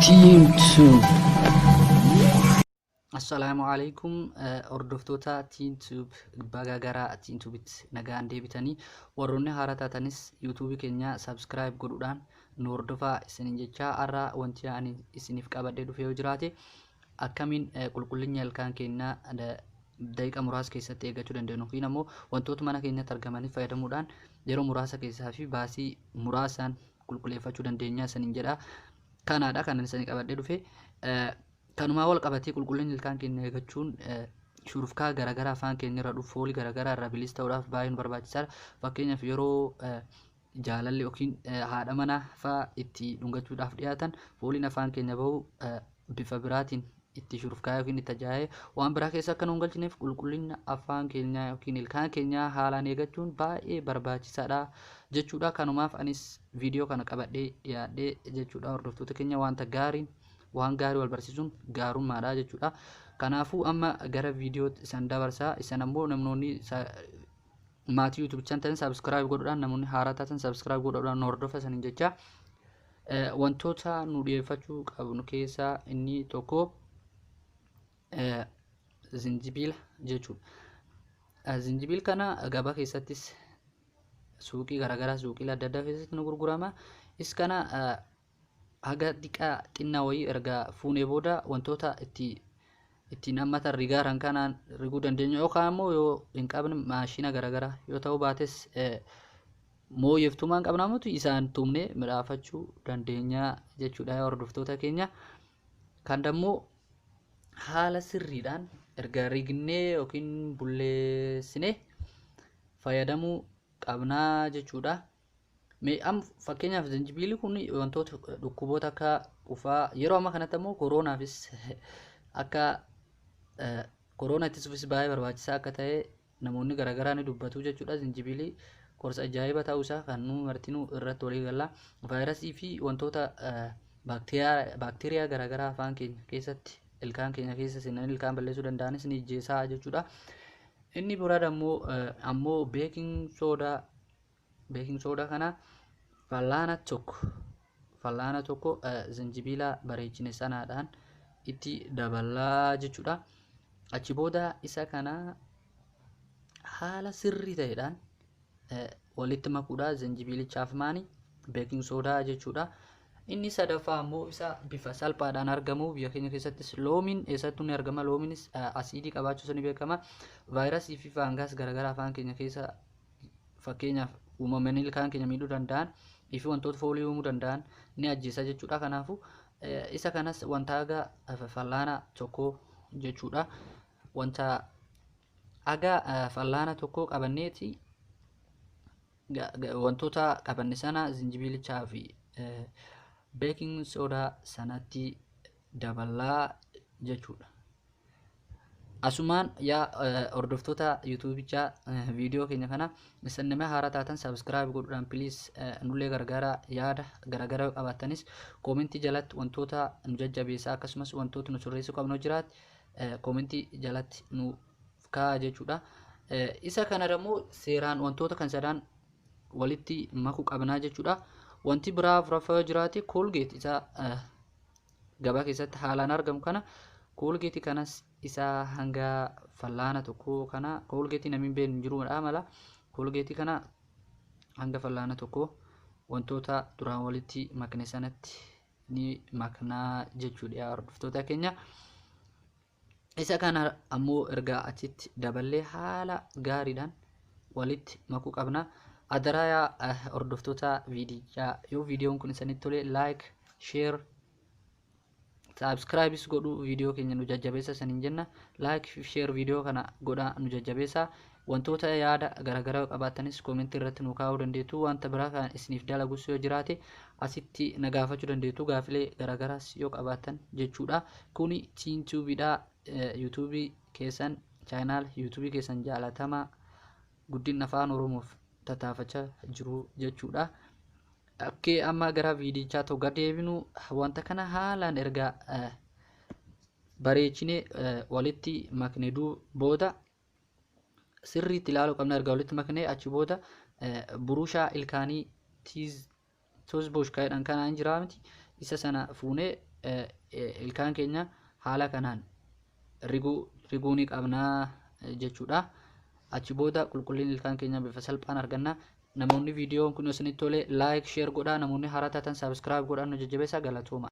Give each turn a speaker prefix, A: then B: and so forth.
A: Team 2.
B: Assalaamu alaikum, hordoftoota Team Tube, baga gara Team Tubetti nagaan deebitanii. Warroonni haaraa taatanis yuutuubii keenya subscribe godhuudhaan nu hordofaa isinin jechaa, har'a wanti ani isiniif qabadhee dhufe yoo jiraate, akkamiin qulqullina ilkaan keenyaa daqiiqa muraasa keessatti eeggachuu dandeenyu yookiin ammoo wantoota mana keenyatti argamaniif fayyadamuudhaan yeroo muraasa keessaa fi baasii muraasaan qulqulleeffachuu dandeenya isinin jedha. Kanaadha kan ani isinii qabadhee dhufe. Kanumaa wal qabatee qulqullinni ilkaan keenya eeggachuun shurufkaa garaagaraa afaan keenya irra dhufu, foolii garaagaraa irraa bilisa ta'uudhaaf baay'ee nu barbaachisaadha. Fakkeenyaaf, yeroo jaalalli yookiin haadha manaa fa'aa itti dhungachuudhaaf dhiyaatan, fooliin afaan keenya bahu bifa biraatiin itti shurufkaa yookiin itti ajaa'ee waan biraa keessa akka nu hin galchineef, qulqullina afaan keenyaa yookiin ilkaan keenyaa haalaan eeggachuun baay'ee barbaachisaadha jechuudha. Kanumaaf anis viidiyoo kana qabadhee dhiyaadhee jechuudha. Hordoftoota keenya, wanta gaariin waan gaarii wal barsiisuun gaarummaadha jechuudha. Kanaafuu amma gara viidiyoo isan dabarsaa. Isan ammoo namoonni maatii yuutuubichaan ta'an subscribe godhuudhaan, namoonni haaraa taatan subscribe godhuudhaan nu hordofa isaniin jecha. Wantoota nu dhiyeeffachuu qabnu keessaa inni tokko zinjibiila jechuudha. Zinjibiil kana gabaa keessattis, suuqii garaagaraa, suuqii adda addaa keessatti nu gurgurama. Is kana haga xiqqaa xinnaa wayii erga fuunee booda, wantoota itti ittiin hammatan rigaaran kanaan riguu dandeenya, yookaan immoo yoo hin qabne maashina garaagaraa yoo ta'uu baates mooyyeftumaan qabnamutu isaan tumnee midhaafachuu dandeenya jechuudha, hordoftoota keenya. Kan dammoo haala sirriidhaan erga rignee yookiin bulleessinee fayyadamuu qabnaa jechuudha. Mee am fakkeenyaaf zinjibiilli kun wantoota dhukkuboota akka qufaa, yeroo ammaa kanatti ammoo koroonaafis, akka koroonaa ittisuufis baay'ee barbaachisaa akka ta'e namoonni garaagaraa ni dubbatu jechuudha. Zinjibiilli qorsa ajaa'iba ta'uu isaa kan nu martinuu irratti walii galla. Vaayirasii fi wantoota baakteeriyaa garaagaraa afaan keenya keessatti, ilkaan keenya keessa seenanii ilkaan balleessuu danda'anis ni ijjeesaa jechuudha. Inni biraa ammoo baking soda. Baking soda kana fallaana tokko zinjibiila bareechine sanaadhaan itti daballaa jechuudha. Achi booda isa kana haala sirrii ta'eedhaan walitti makuudha, zinjibiilichaaf maani baking soda jechuudha. Inni sadaffaa ammoo isa bifa salphaadhaan argamu, biyya keenya keessattis loomiin eessattuu ni argama. Loomiinis asiidii qabaachuun ni beekama. Vaayirasii fi fungus garaagaraa afaan keenya keessa fakkeenyaaf uumamanii ilkaan keenya miidhuu danda'an fi wantoota foolii uumuu danda'an ni ajjeesa jechuudha. Kanaafuu isa kanas wanta haga fallaana tokko jechuudha. Wanta haga fallaana tokko qabanneeti wantoota qabanne sana zinjibiilichaa fi baking soda sanatti daballaa jechuudha. Asumaan yaa hordoftoota yuutuubichaa, viidiyoo keenya kana isin nama haaraa taatan subscribe godhuudhaan please nullee gargaara. Yaada garaagaraa yoo qabaattanis koomentii jalatti wantoota nu jajjabeessaa, akkasumas wantoota nu sirreessuu qabnu jiraate koomentii jalatti nu kaa'aa jechuudha. Isa kana immoo seeraan wantoota kan sadaan walitti makuu qabnaa jechuudha. Wanti biraa afuraffaa yoo jiraate, Colgate isa gabaa keessatti haalaan argamu kana, Colgate kanas isa hanga fallaana tokko kana, Colgate namni hin beekne hin jiruudha mala, Colgate kana hanga fallaana tokko wantoota duraan walitti makne sanatti ni maknaa jechuudha, hordoftoota keenya. Isa kana ammoo erga achitti daballee haala gaariidhaan walitti makuu qabna. Adaraa yaa hordoftoota viidiyichaa, yoo viidiyoon kun isinitti tole like, share, subscribes godhuu viidiyoo keenya nu jajjabeessa isiniin jenna. Like, share viidiyoo kana godhaa nu jajjabeessa. Wantoota yaada garaagaraa qabaattanis koomentii irratti nu kaa'uu dandeettu. Wanta biraa kan isiniif dalagus yoo jiraate asitti na gaafachuu dandeettu, gaafilee garaagaraas yoo qabaattan jechuudha. Kuni Team Tubeidha. Yuutuubii keessan, channel yuutuubii keessan jaalatamaa guddina afaan Oromoof tattaafachaa jiru jechuudha. Akkee amma gara viidiyichaa ta'u gad deebinu, wanta kana haalaan erga bareechinee walitti makne booda sirriitti ilaaluu qabna. Erga walitti maknee achi booda burushaa ilkaanii toothbrush kan jedhan kanaan jira miti, isa sana fuunee Ilkaan keenya haala kanaan riguu ni qabnaa jechuudha. Achi booda qulqullina ilkaan keenya bifa salphaan arganna. Namoonni viidiyoon kun isinitti tole, like, share godhaa. Namoonni haaraa taatan subscribe godhaa nu jajjabeessaa. Galatooma.